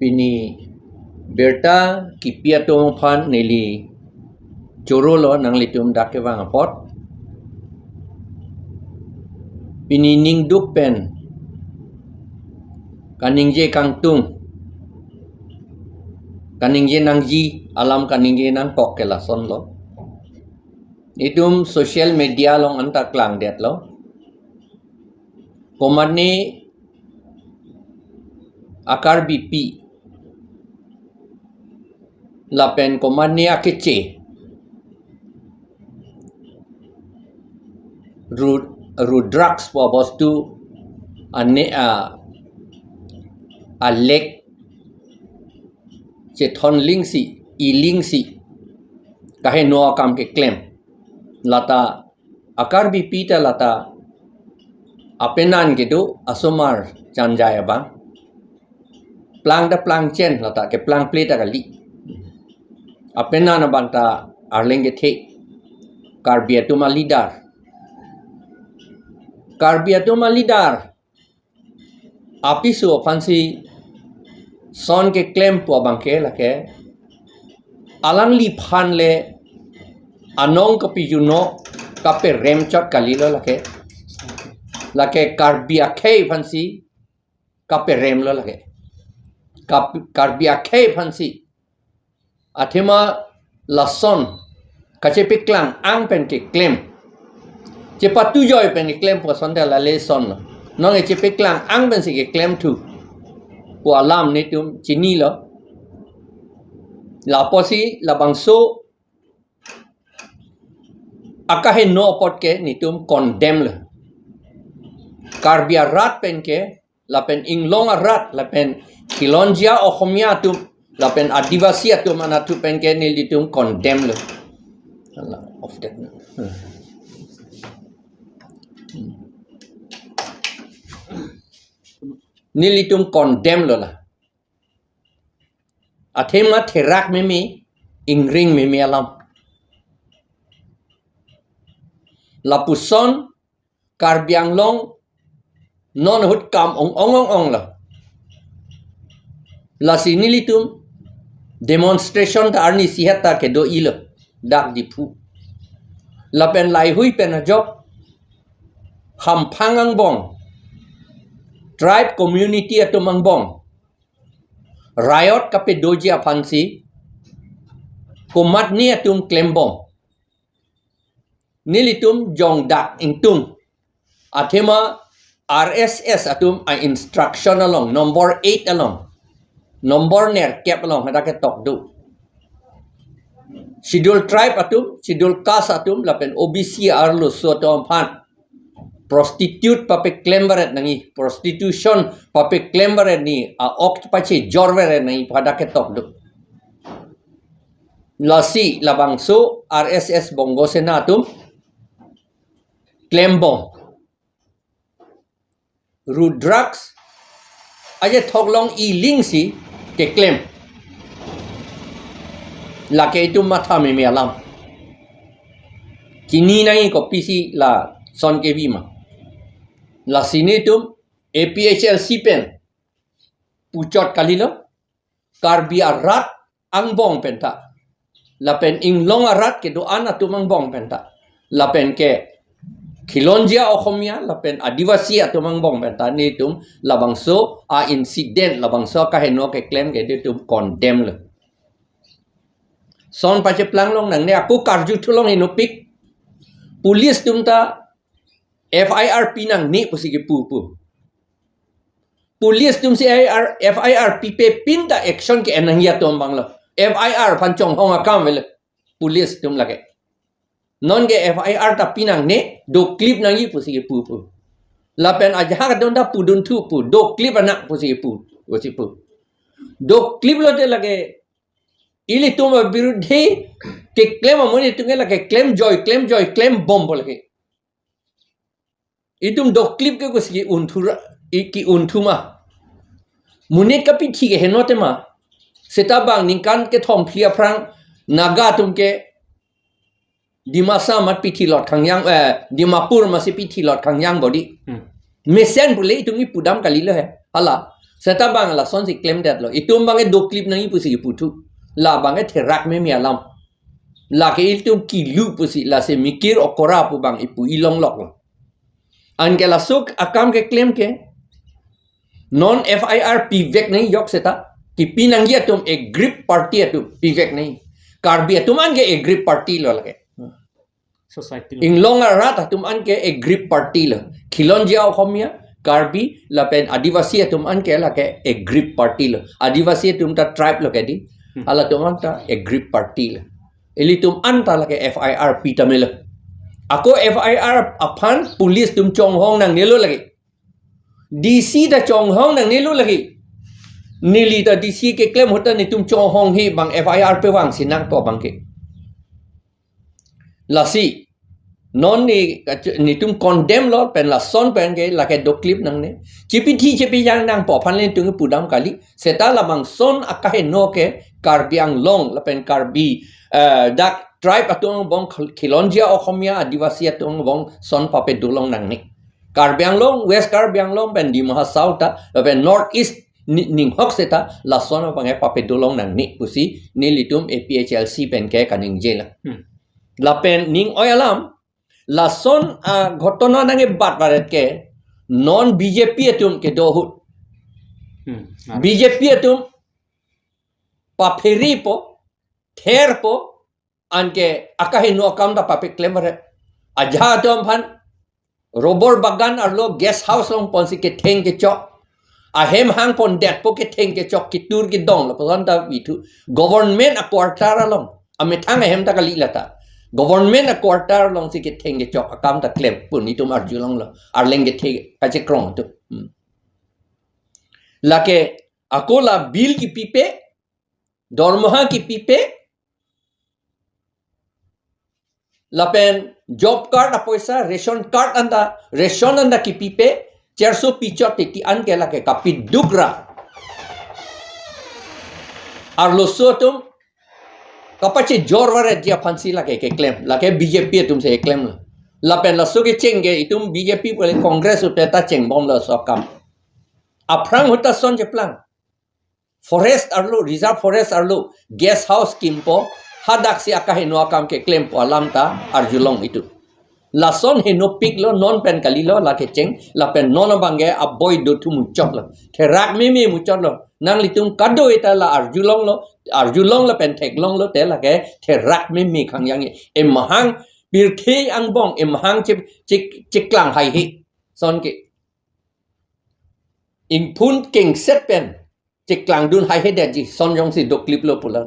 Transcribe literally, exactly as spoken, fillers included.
Pini birta kipi atum aphan neli chorolo nanglitum dak kevang apot. Pini ningduk pen kaningje kangtung, kaningje nangji, alam kaningje nangkok ke lasonlo. Itum social media along anta klangdetlo. Komatne akarbipi lapen komatne akeche, ru, ru drugs pu bostu ane a, alek chethon lingsi, ilingsi, kaheno akam keklem. Lata akarbipi ta lata apenan kedo asomar chanjai abang. Plang ta plangchen, lata keplang ple ta kali. Apenan abang ta arleng kethe. Karbi atum aleader. Karbi atum aleader apiso aphansi son keklem pu abang ke lake alangliphan le anong kapijuno kaperem chot kalilo lake. Lake Karbi akhei aphansi kaperemlo lake. Kap-, Karbi akhei aphansi athema lason kachepeklang ang pen keklem, chepatujoi pen keklem pu asonte la lesonlo. Non kachepeklang ang pensi keklem thu pu alam netum chinilo. Lapusi labangso akaheno apot ke netum condemn lo. Karbi arat pen ke lapen inglong arat lapen Khilonjia Oxomiya atum lapen Adivasi atum anatthu pen ke nelitum condemn lo. Hala, off that. Hmm. Nelitum condemn lo la. Athema therak meme, ingring meme alam. Lapuson Karbi Anglong non ahut kam ong ong ong ong lo. Lasi nelitum demonstration ta arnisi het ta kedo-ilo dak Diphu. Lapen laihui pen ajok hamphang angbong, tribe community atum angbong riot kapedoji aphansi komatne atum klembom. Nelitum jongdak ingtung. Athema R S S atum a-instruction along, number eight along, number nerkep along hadak ketok do. Schedule tribe atum, schedule caste atum, lapen O B C arloso atum aphan prostitute papeklem varet nangji, prostitution papeklem varet nangji, a-ok pachejor varet nangji pu hadak ketok do. Lasi labangso R S S Bongo Sena atum klembom. Ru drugs aje thoklong ilingsi keklem. Lake itum matha meme alam. Chini nangji kopisi lason kebi ma. Lasi netum A P H L C pen puchot kalilo. Karbi arat angbong penta, lapen inglong arat kedo-an atum angbong penta, lapen ke Khilonjia Oxomiya lapen Adivasi atum angbong penta netum labangso a-incident, labangso kaheno keklem ke netum condemn lo. Son pacheplang long nangne, ako karju thu long inopik. Police atum ta F I R pi nangne pusi kepu pu. Police atumsi I R, F I R pipe pin ta action ke-en nangji atum abang lo. F I R aphan chonghong akam avelo police atum lake. Non ke F I R ta pi nangne, doklip nangji pusi kepu pu. Lapen ajahak atum ta pudun thu pu, doklip anak pusi kepu, pusi pu. Doklip lote lake ilitum abirudhe keklem amonit atum ke lake klemjoi, klemjoi, klembompo lake. Itum doklip ke kosi ki-un thu ra, i, ki-un thu ma. Monit kapithi keheno tema. Seta bang ningkan kethom phli aphrang Naga atum ke Dimasa amat pithilot khangjang, eh, Dimapur amatsi pithilot khangjang bodi. Hmm. Mesen pule itum ipudam kalilo he. Hala. Seta bang lasonsi klemdetlo. Itum bang e doklip nangji pusi ipu thu. La bang e therak meme alam. Lake itum kilu pusi, lasi mikir okora pu bang ipu ilongloklo. Anke laso akam keklem ke non F I R pivek nangji jok seta. Kipi nangji atum aggrieved party atum pivek nangji. Karbi atum anke aggrieved party lo lake. Society lo. Inglong arat atum anke aggrieved party lo. Khilonjia Okhomia, Karbi, lapen Adivasi atum anke lake aggrieved party lo. Adivasi atum ta tribe lo ke di. Hmm. Halatum anta aggrieved party lo. Ilitum anta lake F I R pi tame lo. Ako F I R aphan police atum chonghong nangnelo lake. D C ta chonghong nangnelo lake. Neli ta D C keklem ahut ta netum chonghong he bang F I R pevangsi nangpo bang ke. Lasi non ne kach-, netum condemn lo pen lason pen ke lake doklip nangne. Chipithi chipijang nangpo aphan le netum pudam kali. Seta labangson akaheno ke Karbi Anglong lapen Karbi, eh, dak tribe atum angbong khil-, Khilonjia Okhomia Adivasi atum angbong son papedo long nangne. Karbi Anglong, West Karbi Anglong pen Dima Hasao ta, lapen North East ni-, ninghok seta lason abang e papedo long nangne pusi nelitum A P H L C pen ke kaningje lo. Hmm. Lapen ning oi alam, lason, ah, ghotona nangkebat varet ke non B J P atum kedo ahut. Hmm. B J P atum paphere po, ther po, anke akaheno akam ta papeklem varet. Ajahak atum aphan rubber bagan arlo guest house along ponsi ketheng kechok. Ahem hang pondetpo ketheng kechok kitur kidong lapuson ta pithu. Government a quarter along. Amethang ahem ta kali lata. Government a quarter alongsi ketheng kechok akam ta klem pu netum arjulonglo. Arleng kethe kachekrong atum. Hmm. Lake ako la bill kipipe, dormoha kipipe, lapen job card apoisa, ration card anta, ration anta kipipe, cherso pichot titi anke lake kapidukra. Arloso atum kapachejor varetji aphansi lake keklem, lake B J P atumsi keklemlo. Lapen laso kecheng ke itum B J P pule Congress ahut ta chengbomlo laso akam. Aphrang ahut ta son cheplang. Forest arlo, reserve forest arlo, guest house kimpo, hadaksi akaheno akam keklempo alam ta arjulong itum. Lason henopiklo non pen kalilo la kecheng, lapen non abang ke aboi dothum muchotlo. Therak meme muchotlo. Nanglitum kado-eta la arjulonglo, arjulong lapen theklonglo te lake therak meme khangjang e. Emahang pirthe angbong, emahang chip, chik, chiklang haihe. Son ke. Ingphun kengset pen chiklangdun haihedetji, son jongsi dokliplo pulo.